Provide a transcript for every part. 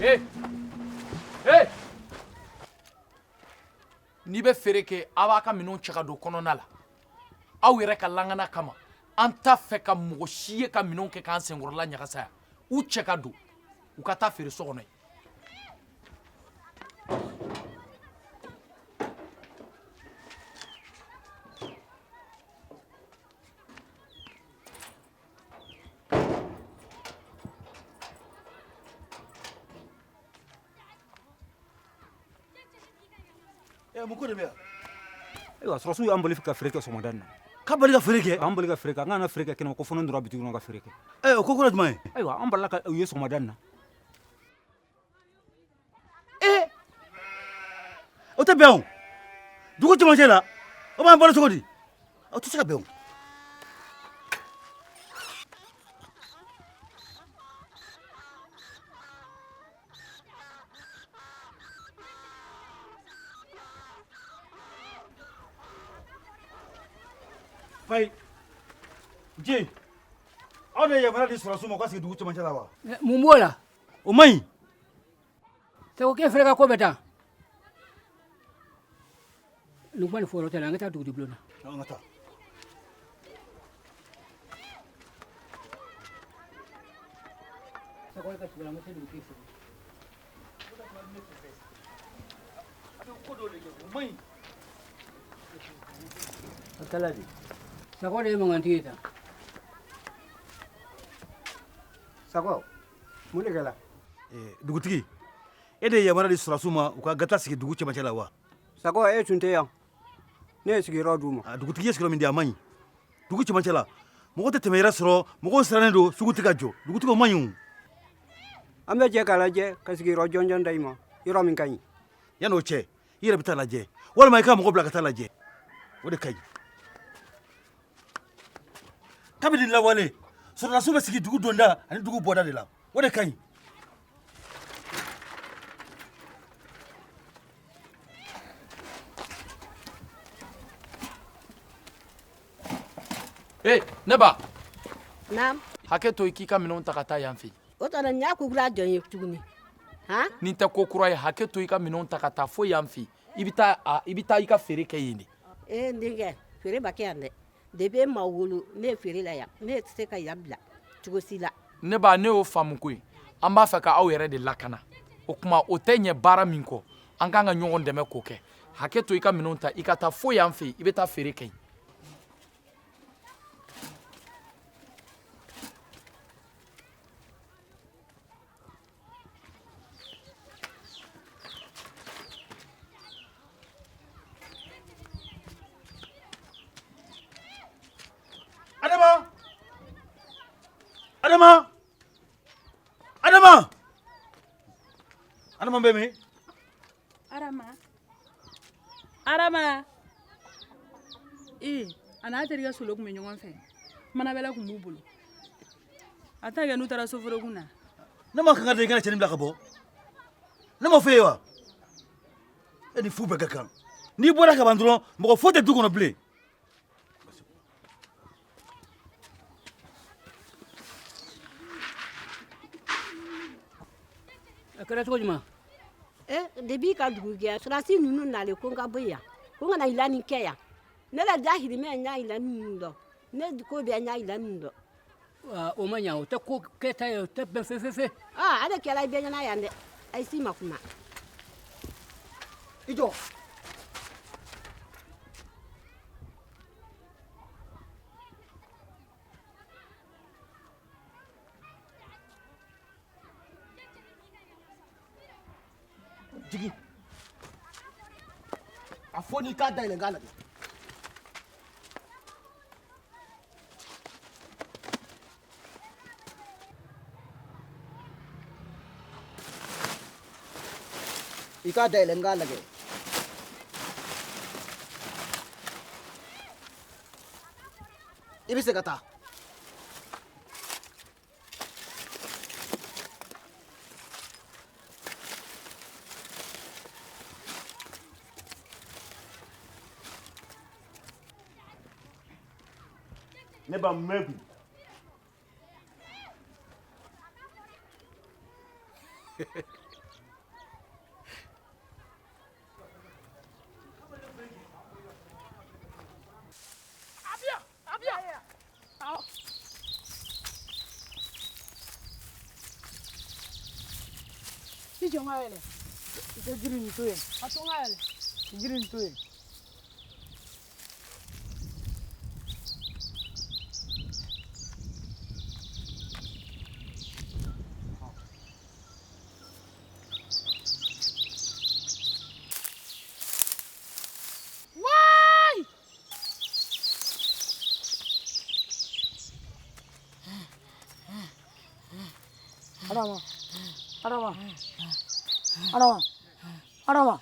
Hey! Hey! N'i bɛ feere kɛ, a b'a ka minɛnw cɛ ka don kɔnɔna la. Aw yɛrɛ ka langana kama, an t'a fɛ ka mɔgɔ si ye ka minɛnw kɛ k'an senkɔrɔla ɲagasa yan. U cɛ ka don, u ka taa feere so kɔnɔ yen. Mun ko de bɛ yan? Ayiwa, sɔrɔsiw y'an bali ka feere kɛ sɔgɔmada in na. Ka bali ka feere kɛ? K'an bali ka feere kɛ, an kana feere kɛ kɛnɛma ko fo n'an donna bitigi kɔnɔ ka feere kɛ. O ko kura jumɛn ye? Ayiwa, an balila ka u ye sɔgɔmada in na. O tɛ bɛn o. Dugu cɛmancɛ la, o b'an balo cogo di? O tɛ se ka bɛn o. Fayi, Nce, aw de ye yamaruya di sɔrɔdasiw ma u ka sigi dugu cɛmancɛ la wa? Mun b'o la? O man ɲi. Segu k'e fana ka ko bɛ tan. Nin kuma nin fɔ yɔrɔ tɛ la, an ka taa dugutigi bulon na. An ka taa. Segu ka tugula, an ka taa dugutigi fɛ. Ko dɔ de kɛ, o man ɲi. A kɛla di? Sakɔ de ye mankantigi ye tan. Sakɔ, mun de kɛla? Dugutigi, e de ye yamaruya di sɔrɔdasiw ma u ka gata sigi dugu cɛmancɛ la wa? Sakɔ, e tun tɛ yan. Ne ye sigiyɔrɔ d'u ma. Dugutigi ye sigiyɔrɔ min di, a man ɲi. Dugu cɛmancɛ la, mɔgɔ tɛ tɛmɛ yɛrɛ sɔrɔ, mɔgɔw sirannen don, sugu tɛ ka jɔ. Dugutigi, o man ɲi o. An bɛ jɛ k'a lajɛ ka sigiyɔrɔ jɔnjɔn da i ma, yɔrɔ min ka ɲi. Yan'o cɛ, i yɛrɛ bɛ taa lajɛ, walima i ka mɔgɔ bila ka taa lajɛ. O de ka ɲi. Kabini lawale, sɔrɔdasiw bɛ sigi dugu donda ani dugu bɔda de la. O de ka ɲi. Ee, ne ba. Naam. Hakɛ to i k'i ka minɛnw ta ka taa yan fɛ. O tɔ la, nin y'a ko kura jɔn ye tuguni? Han? Nin tɛ ko kura ye, hakɛ to i ka minɛnw ta ka taa fo yan fɛ. I bɛ taa a, i bɛ taa i ka feere kɛ yen de. Ee, n denkɛ, feere ma kɛ yan dɛ. Depuis e ma wolo, ne ye feere la yan. Ne tɛ se ka yan bila cogo si la. Ne ba, ne y'o faamu koyi. An b'a fɛ ka aw yɛrɛ de lakana. O tuma, o tɛ ɲɛ baara min kɔ, an k'an ka ɲɔgɔn dɛmɛ k'o kɛ. Hakɛ to i ka minɛnw ta, i ka taa fo yan fɛ, i bɛ taa feere kɛ yen. Adama! Adama! Adama! Adama bɛ min? Adama! Adama! Ee, a n'a terikɛ Solo tun bɛ ɲɔgɔn fɛ. Manabɛlɛ tun b'u bolo. A tɛna kɛ n'u taara soforokun na. Ne ma kan ka da i kana cɛnin bila ka bɔ. Ne m'o f'e ye wa? E ni fu bɛɛ ka kan. N'i bɔra ka ban dɔrɔn, mɔgɔ foyi tɛ du kɔnɔ bilen. A kɛra cogo jumɛn? Depuis ka dugu jɛ, sɔrɔdasi ninnu nalen ko n ka bɔ yan, ko n kana ila nin kɛ yan. Ne la dahirimɛ n y'a ila ninnu dɔn. Ne ko bɛɛ n y'a ila ninnu dɔn. O ma ɲa, o tɛ ko kɛta ye, o tɛ bɛn fe fe fe. Ale kɛra i bɛɛ ɲɛna yan dɛ. A ye si ma kuma. I jɔ. Jigin. A fɔ n'i k'a dayɛlɛ n k'a lajɛ. I k'a dayɛlɛ n k'a lajɛ. I bɛ se ka taa. Ne ba mun bɛ kun? I jɔ n ka yɛlɛ. I tɛ jiri nin to yen. A to n ka yɛlɛ. Jiri nin to yen. Waay! Adama, Adama, Adama, Adama.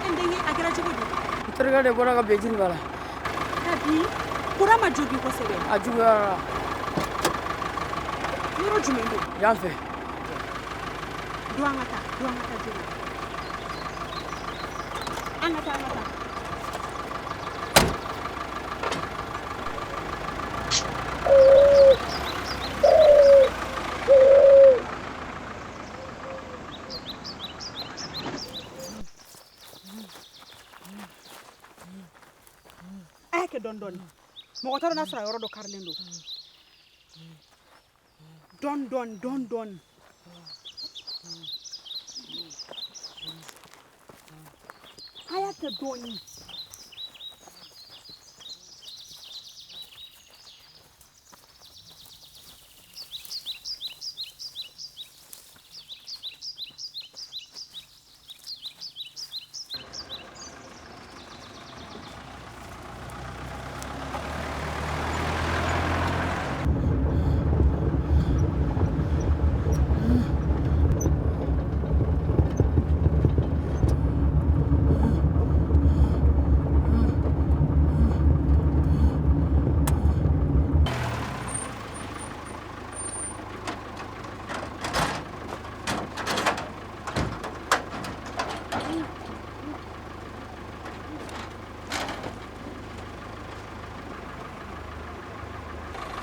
N denkɛ, a kɛra cogo di? N terikɛ de bɔra ka bin jiri ba la. Kabi, kura ma jogin kosɛbɛ. A juguyara. Yɔrɔ jumɛn don? Yan fɛ. Don an ka taa, don an ka taa joona. An ka taa, an ka taa. A y'a kɛ dɔɔni dɔɔni. Mɔgɔ t'a dɔn n'a sɔrɔ a yɔrɔ dɔ karilen don. Dɔɔni dɔɔni, dɔɔni dɔɔni. A y'a kɛ dɔɔni.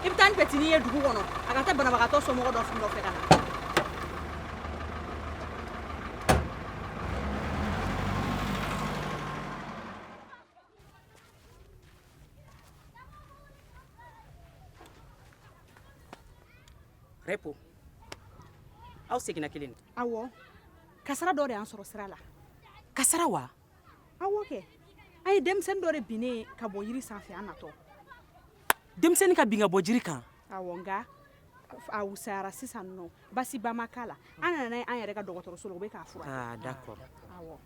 I bɛ taa ni petini ye dugu kɔnɔ, a ka taa banabagatɔ somɔgɔ dɔ nɔfɛ ka na. Repo, aw seginna kelen. Awɔ, kasara dɔ de y'an sɔrɔ sira la. Kasara wa? Awɔ kɛ, an ye denmisɛnnin dɔ de binnen ka bɔ yiri sanfɛ an natɔ. Denmisɛnnin ka bin ka bɔ jiri kan? Awɔ, nka a wusayara sisan nɔ, basiba ma k'a la. An nana n'a ye an yɛrɛ ka dɔgɔtɔrɔso la, u bɛ k'a furakɛ. Ah, d'accord. Awɔ.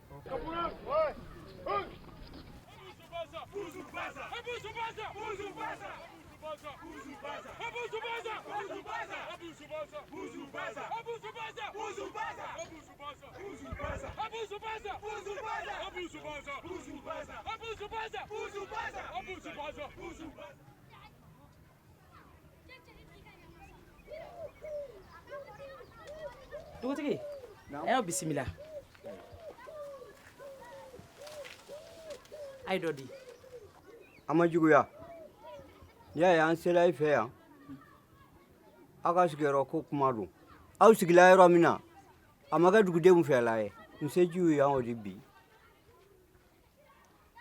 Dugutigi, a y'aw bisimila. A ye dɔ di. A ma juguya. N'i y'a ye an sera i fɛ yan, aw ka sigiyɔrɔ ko kuma don. Aw sigila yɔrɔ min na, a ma kɛ dugudenw fɛla ye. N sejiw y'an o di bi.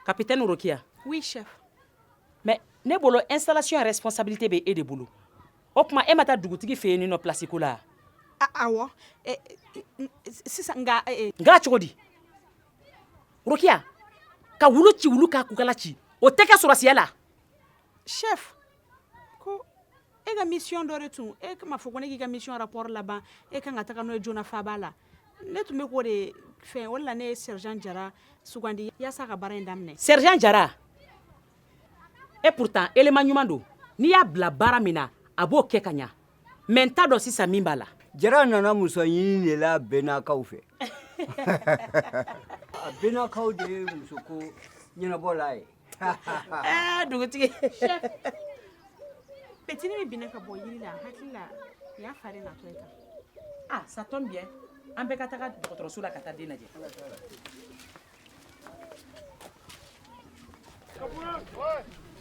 Capitaine Rokia. Oui, chef. Mais ne bolo installation responsabilité bɛ e de bolo. O tuma e ma taa dugutigi fɛ yen nɔ place ko la? Awɔ. Sisan nka. Nka cogo di? Rokia, ka wulu ci wulu k'a kukala ci, o tɛ kɛ sɔrɔsiya la. Chef, ko e ka mission dɔ de tun, e ma fɔ ko ne k'i ka mission rapport laban, e kan ka taga n'o ye joona faaba la. Ne tun bɛ k'o de fɛn, o de la ne ye sergent Jara sugandi yaasa ka baara in daminɛ. Sergent Jara, et pourtant élément ɲuman don. N'i y'a bila baara min na, a b'o kɛ ka ɲa. Mais n t'a dɔn sisan min b'a la. Jara nana muso ɲini de la Benakaw fɛ. A Benakaw de ye muso ko ɲɛnabɔ la ye. Dugutigi. Chef, petini min binna ka bɔ yiri la, hakili la, nin y'a fa de natɔ ye tan. Ah, ça tombe bien. An bɛɛ ka taga dɔgɔtɔrɔso la ka taa den lajɛ.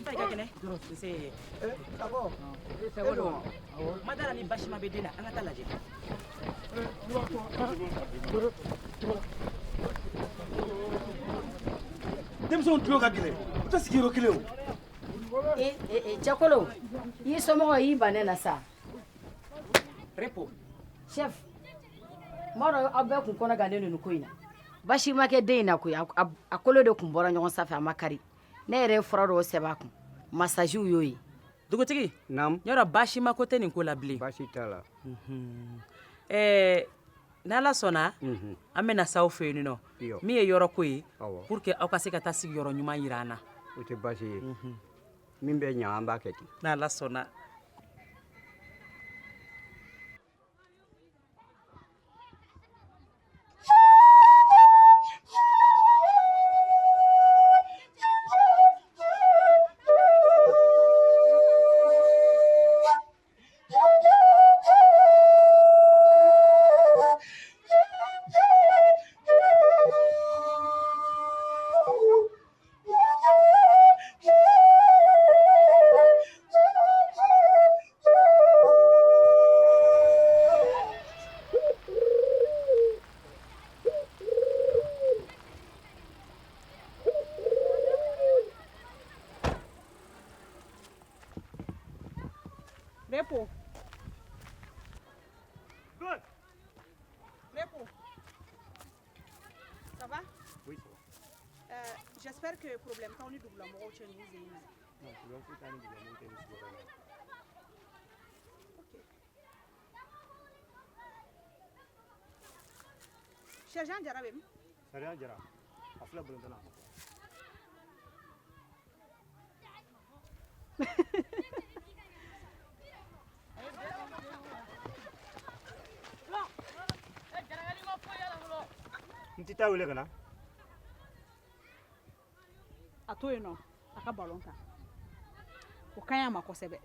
N fa, i ka kɛnɛ? Nse. Ma da la ni basima bɛ den na, an ka taa lajɛ. Denmisɛnw tulo ka gɛlɛn, u tɛ sigi yɔrɔ kelen o. Cɛkolo, i somɔgɔw y'i ban ne na sa. Repo. Chef, n b'a dɔn aw bɛɛ kun kɔnɔ gannen don nin ko in na. Basi ma kɛ den in na koyi, a kolo de kun bɔra ɲɔgɔn sanfɛ, a ma kari. Ne yɛrɛ ye fura dɔw sɛbɛn a kun, masajiw y'o ye. Dugutigi. Naamu. Yɔrɔ baasi ma ko tɛ nin ko la bilen. Baasi t'a la. Ɛɛ n'Ala sɔnna, an bɛna s'aw fɛ yen nɔ. Min ye yɔrɔ ko ye, pour que aw ka se ka taa sigiyɔrɔ ɲuman yira an na. O tɛ baasi ye. Min bɛ ɲa an b'a kɛ ten. N'Ala sɔnna. Repo. Repo. Ça va? Oui, ça va. J'espère que problème t'aw ni dugulamɔgɔw cɛ nin sen in na. Non, problème foyi t'an ni dugulamɔgɔw cɛ nin sigiyɔrɔ in na. Ok. Sergent Jara bɛ min? Sergent Jara, a filɛ bolontan na. N tɛ taa wele ka na. A to yen nɔ, a ka balon ta. O ka ɲi a ma kosɛbɛ.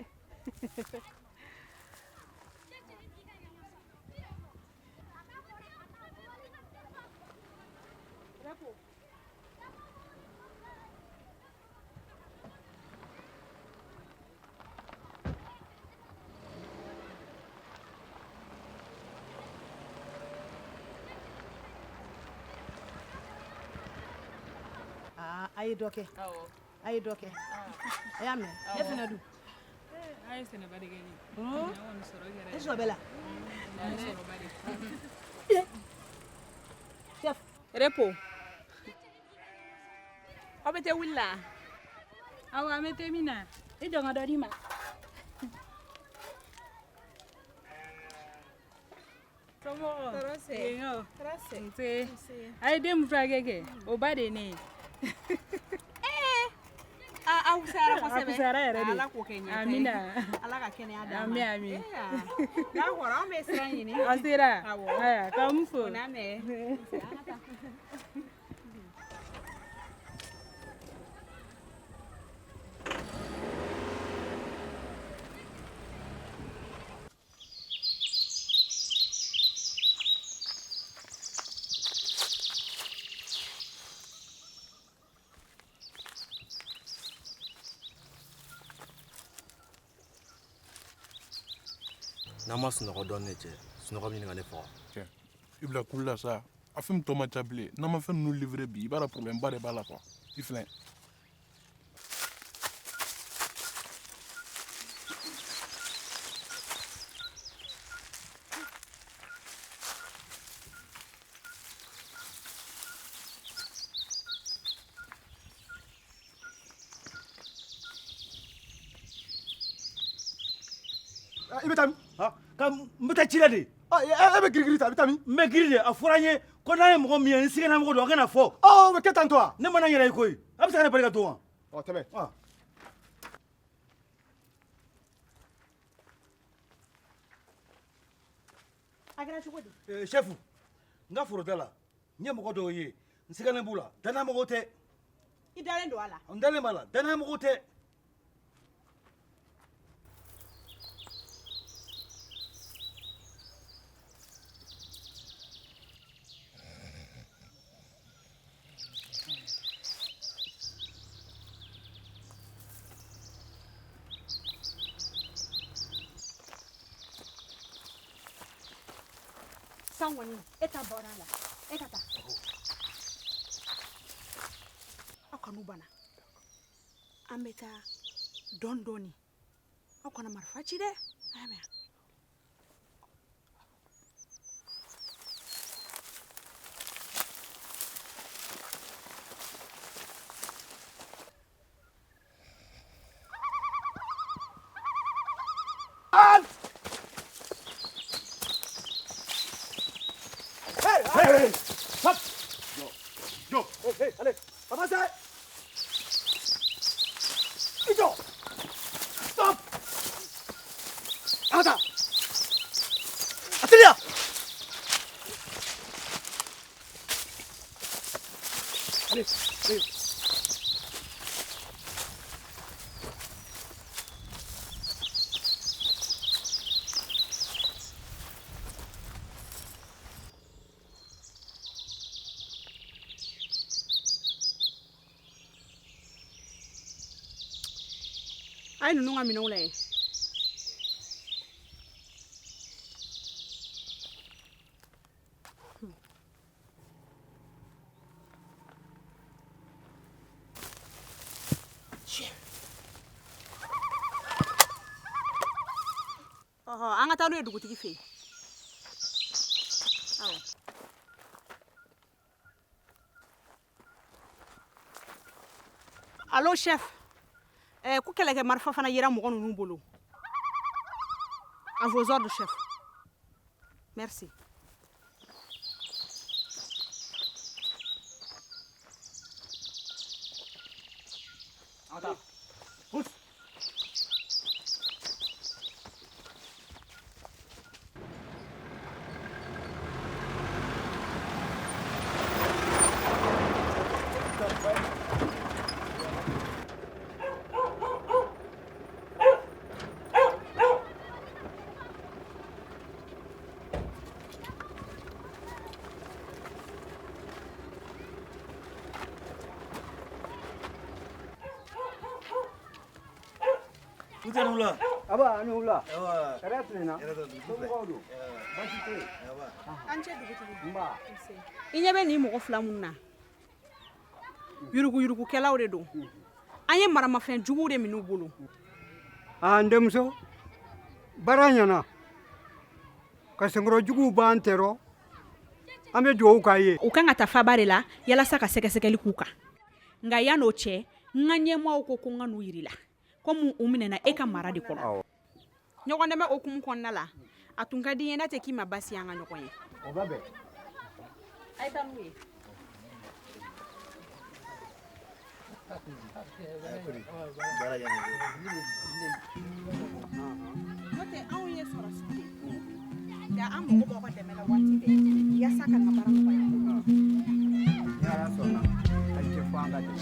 Repo. A ye dɔ kɛ, a ye dɔ kɛ, a y'a mɛn, ne fana dun. An ye sɛnɛba de kɛ nin ye. E sɔrɔ bɛ la. Chef. Repo. Aw bɛ taa wuli la? Awɔ, an bɛ te min na. I jɔ n ka dɔ d'i ma. Somɔgɔw? Tɔɔrɔ tɛ. Yen Tɔɔrɔ tɛ. Nse. A ye den min furakɛ kɛ, o ba de ye ne ye. A fisayara kosɛbɛ. A fisayara yɛrɛ de. Ala k'o kɛ ɲɛta ye. Amina. Ala ka kɛnɛya d'an ma. Ami ami. D'accord, an bɛ sira ɲini. A sera. Awɔ. Ayiwa, k'an fo. O n'a mɛn. N'an ma sunɔgɔ dɔɔnin de cɛ, sunɔgɔ bɛ ɲini ka ne faga. Cɛ, i bila kuli la sa, a fɛn tɔ man ca bilen. N'an ma fɛn ninnu livrer bi, i b'a dɔn problème ba de b'a la quoi. I filɛ. I bɛ taa min? Ka n bɛ taa ci la de. E bɛ girigiri ta, i bɛ taa min? N bɛ giri de, a fɔra n ye ko n'a ye mɔgɔ min ye, n sigana mɔgɔ don, a kana fɔ. O bɛ kɛ tan tɔ wa? Ne ma na n yɛrɛ ye koyi. A bɛ se ka ne bali ka don wa? Ɔ, tɛmɛ. A kɛra cogo di? Chef, n ka foroda la, n ye mɔgɔ dɔw ye, n siganen b'u la, danayamɔgɔw tɛ. I dalen don a la? N dalen b'a la, danayamɔgɔw tɛ. San kɔni e ta bɔra a la, e ka taa. Aw kan'u bana. An bɛ taa Dɔɔni dɔɔni. Aw kana marifa ci dɛ. A y'a mɛn. Hey, hey, hey. Stop. Jɔ, jɔ. Hey, hey, allez, avancez. I jɔ. Stop. An ka taa. A teliya. Allez, allez. A ye ninnu ka minɛnw lajɛ. Ɔhɔ, an ka taa n'u ye dugutigi fɛ yen. Awɔ. Allo chef. Ko kɛlɛkɛ marifa fana yera mɔgɔ ninnu bolo. À vos ordres, chef. Merci. An ka taa. Pousse. Dugutigi, a ni wula. Aba, a ni wula. Awa. Hɛrɛ tilenna. Hɛrɛ tɛ, dugutigi fɛ. Somɔgɔw don? Baasi tɛ yen. Awa. An cɛ dugutigi. Nba. I ɲɛ bɛ nin mɔgɔ fila minnu na, yuruguyurugukɛlaw de don. An ye maramafɛn juguw de minɛ u bolo. Aa, n denmuso, baara ɲɛna. Ka senkɔrɔ juguw b'an tɛrɔ. An bɛ dugawu k'a ye. U kan ka taa faba de la yalasa ka sɛgɛsɛgɛli k'u kan. Nka yan'o cɛ, n ka ɲɛmaaw ko ko n ka n'u yir'i la komi u minɛna e ka mara de kɔnɔ. Ɲɔgɔn dɛmɛ hukumu kɔnɔna la, a tun ka di n ye n'a tɛ k'i ma baasi ye an ka ɲɔgɔn ye. O bɛ bɛn. A ye taa n'u ye. N'o tɛ anw ye sɔrɔsiw de ye. Nka an mago b'aw ka dɛmɛ la waati bɛɛ yaasa ka n ka baara nɔgɔya. Ni Ala sɔnna, a tɛ fɔ an ka dɛmɛ.